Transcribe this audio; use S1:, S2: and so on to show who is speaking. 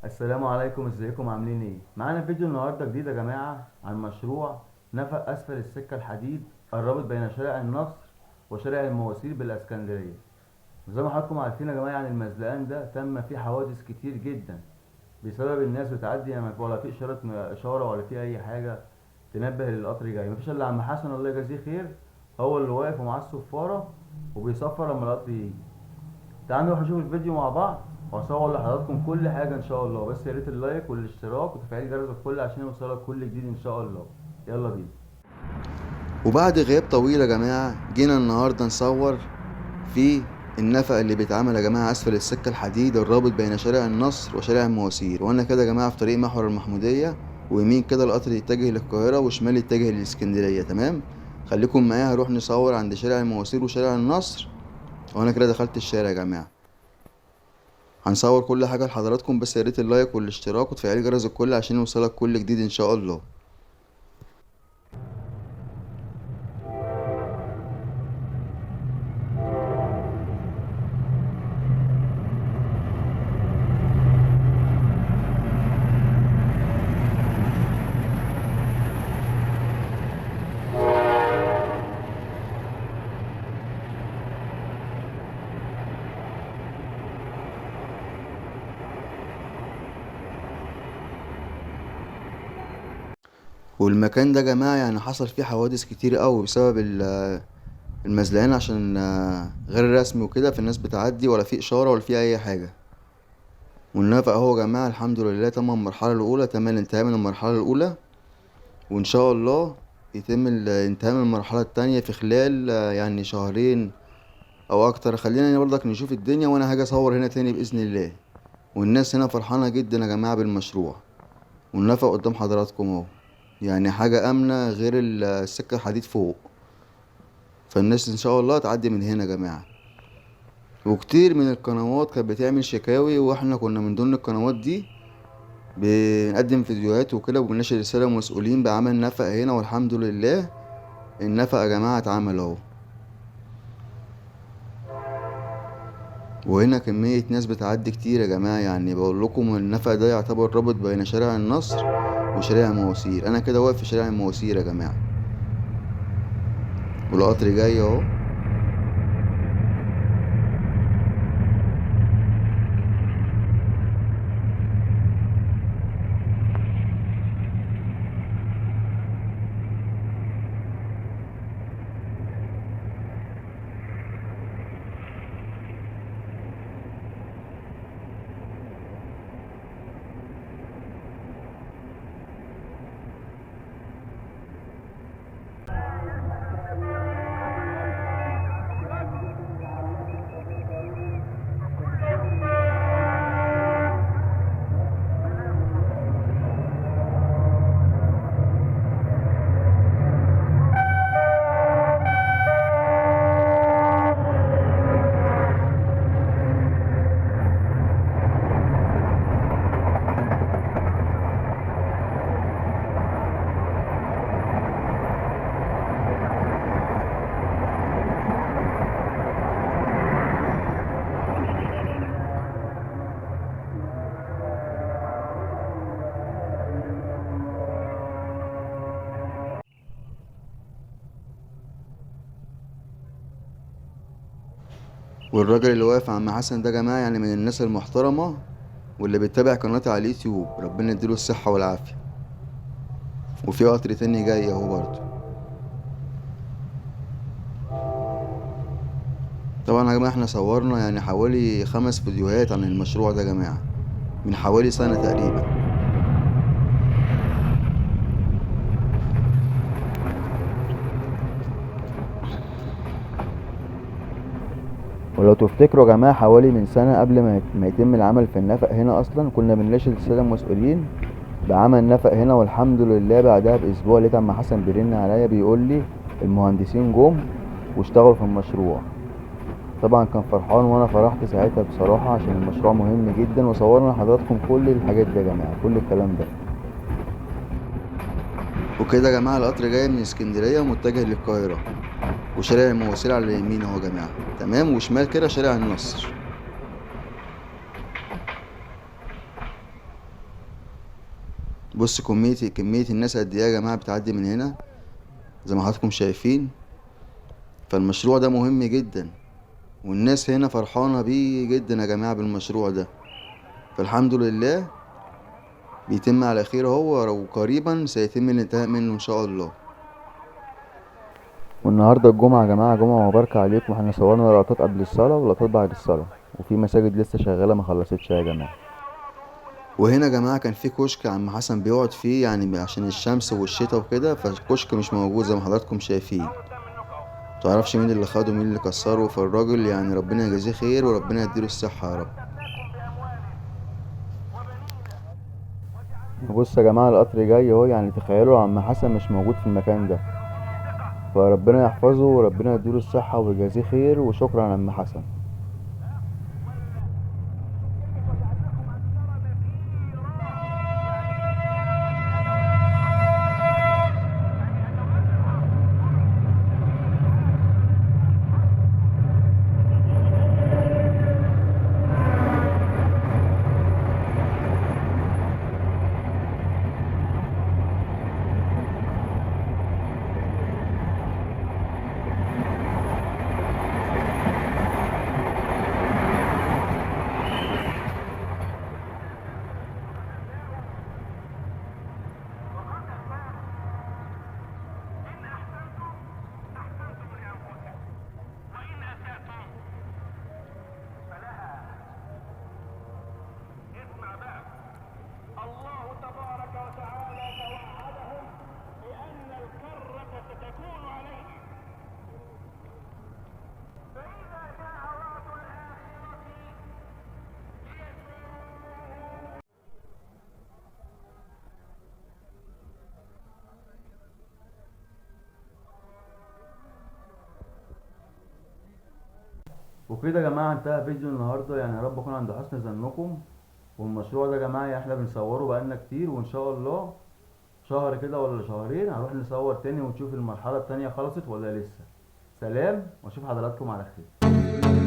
S1: السلام عليكم، ازيكم عاملين ايه؟ معانا فيديو النهارده جديد يا جماعة عن مشروع نفق اسفل السكة الحديد الرابط بين شارع النصر وشارع المواسير بالاسكندرية. وزي ما حضراتكم عارفين يا جماعة، يعني المزلقان ده تم فيه حوادث كتير جدا بسبب الناس بتعدي، يعني ولا في اشارة ولا في اي حاجة تنبه للقطر جاي. مفيش الا عم حسن الله يجازيه خير، هو اللي واقف ومعاه الصفاره وبيصفر لما القطر يجي. تعالوا نروح نشوف الفيديو مع بعض وهصور لحضراتكم كل حاجة ان شاء الله، بس يا ريت اللايك والاشتراك وتفعيل جرس الكل عشان يوصلك كل جديد ان شاء الله. يلا بينا.
S2: وبعد غياب طويل يا جماعة جينا النهارده نصور في النفق اللي بيتعمل يا جماعة اسفل السكة الحديد الرابط بين شارع النصر وشارع المواسير. وانا كده يا جماعة في طريق محور المحموديه، ويمين كده القطر يتجه للقاهره وشمال يتجه للاسكندريه. تمام، خليكم معايا هروح نصور عند شارع المواسير وشارع النصر. وانا كده دخلت الشارع يا جماعة، هنصور كل حاجة لحضراتكم، بس يا ريت اللايك والاشتراك وتفعيل جرس الكل عشان يوصلك كل جديد ان شاء الله. والمكان ده يا جماعة يعني حصل فيه حوادث كتير قوي بسبب المزلقان، عشان غير رسمي وكده، فالناس بتعدي ولا في إشارة ولا في أي حاجة. والنفق أهو يا جماعة الحمد لله تم المرحلة الأولى، تم الانتهاء من المرحلة الأولى، وإن شاء الله يتم الانتهاء من المرحلة التانية في خلال شهرين أو أكتر. خلينا برضك نشوف الدنيا، وأنا هاجي أصور هنا تاني بإذن الله. والناس هنا فرحانة جدا يا جماعة بالمشروع، والنفق قدام حضراتكم أهو، يعني حاجة آمنة غير السكة الحديد فوق، فالناس إن شاء الله تعدي من هنا يا جماعة. وكتير من القنوات كانت بتعمل شكاوي، وإحنا كنا من ضمن القنوات دي بنقدم فيديوهات وكده، وبننشر رسالة للمسؤولين بعمل نفق هنا، والحمد لله النفق يا جماعة اتعمل أهو. وهنا كمية ناس بتعدي كتير يا جماعة، بقول لكم النفق ده يعتبر رابط بين شارع النصر وشارع المواسير. أنا كده واقف في شارع المواسير يا جماعة، والقطر جاي أهو. والراجل اللي واقف عم حسن ده يا جماعة من الناس المحترمة واللي بيتابع قناتي على اليوتيوب، ربنا يديله الصحة والعافية. وفي قطر تاني جاي اهو برضه. طبعا يا جماعة احنا صورنا حوالي 5 فيديوهات عن المشروع ده يا جماعة من حوالي سنة تقريبا. ولو تفتكروا يا جماعة حوالي من سنة قبل ما يتم العمل في النفق هنا أصلا كنا بنناشد السادة المسؤولين بعمل نفق هنا، والحمد لله بعدها بأسبوع لقيت عم حسن بيرن عليا بيقول لي المهندسين جم واشتغلوا في المشروع. طبعا كان فرحان وانا فرحت ساعتها بصراحة عشان المشروع مهم جدا، وصورنا لحضراتكم كل الحاجات دي يا جماعة، كل الكلام ده. وكده يا جماعة القطر جاي من اسكندرية ومتجه للقاهرة، وشارع المواسير على اليمين اهو يا جماعة، تمام، وشمال كده شارع النصر. بص كمية الناس قد ايه يا جماعة بتعدي من هنا زي ما حضراتكم شايفين. فالمشروع ده مهم جدا، والناس هنا فرحانة بيه جدا يا جماعة بالمشروع ده. فالحمد لله بيتم على خير اهو، وقريبا سيتم الانتهاء منه ان شاء الله.
S1: والنهارده الجمعة يا جماعة، جمعة مباركة عليكم. احنا صورنا لقطات قبل الصلاة ولقطات بعد الصلاة، وفي مساجد لسه شغالة ما خلصتش يا جماعة.
S2: وهنا يا جماعة كان في كشك عم حسن بيقعد فيه عشان الشمس والشتا وكده، فالكشك مش موجود زي ما حضراتكم شايفين. متعرفش مين اللي خده ومين اللي كسره. فالراجل ربنا يجازيه خير وربنا يديله الصحة يا رب.
S1: بص يا جماعة القطر جاي اهو، تخيلوا عم حسن مش موجود في المكان ده، فربنا يحفظه وربنا يديله الصحة ويجازيه خير. وشكرا يا عم حسن. وكده يا جماعة انتهى فيديو النهاردة، يا رب اكون عند حسن ظنكم. والمشروع ده يا جماعة احنا بنصوره بقالنا كتير، وان شاء الله شهر كده ولا شهرين هنروح نصور تاني ونشوف المرحلة التانية خلصت ولا لسه. سلام، واشوف حضراتكم على خير.